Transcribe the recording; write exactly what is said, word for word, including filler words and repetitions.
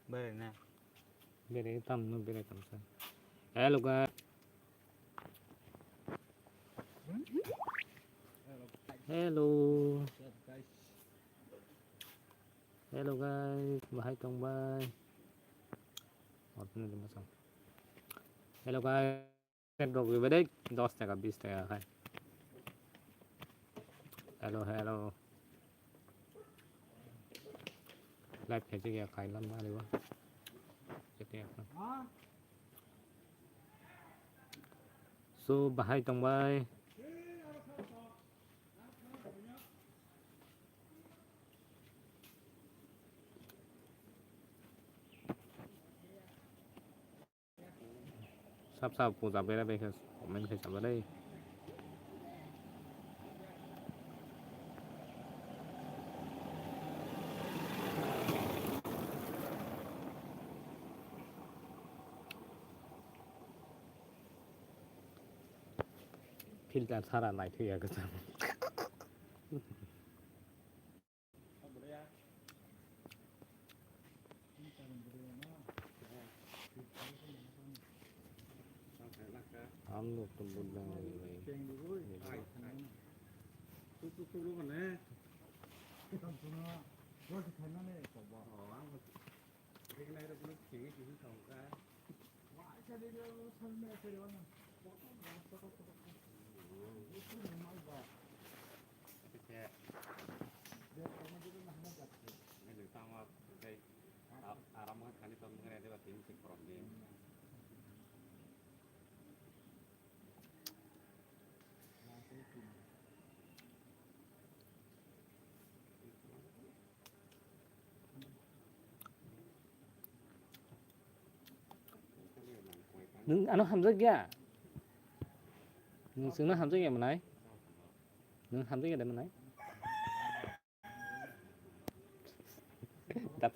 Berai na. Berai tam no berai tam sa. Hello guys. Hello. Hello guys, bahai tong bai. Hello guys. Rok bebedek dos taka, bis taka khai. Hello, hello. Live khaijak ya khai lam bari ba. Kete ya. So, bahai tong bai. Sab sab puja bera bai khe comment khai saba dei. Filter sara nai thwi ya kwcham. Ang nokton bundang ni. Aram khan khani tong ngai de ba tin sik korom de. Nwng ano hamjak ya? Nwng chwngno hamjak ya mwnai? Nwng hamjak ya de mwnai? Dato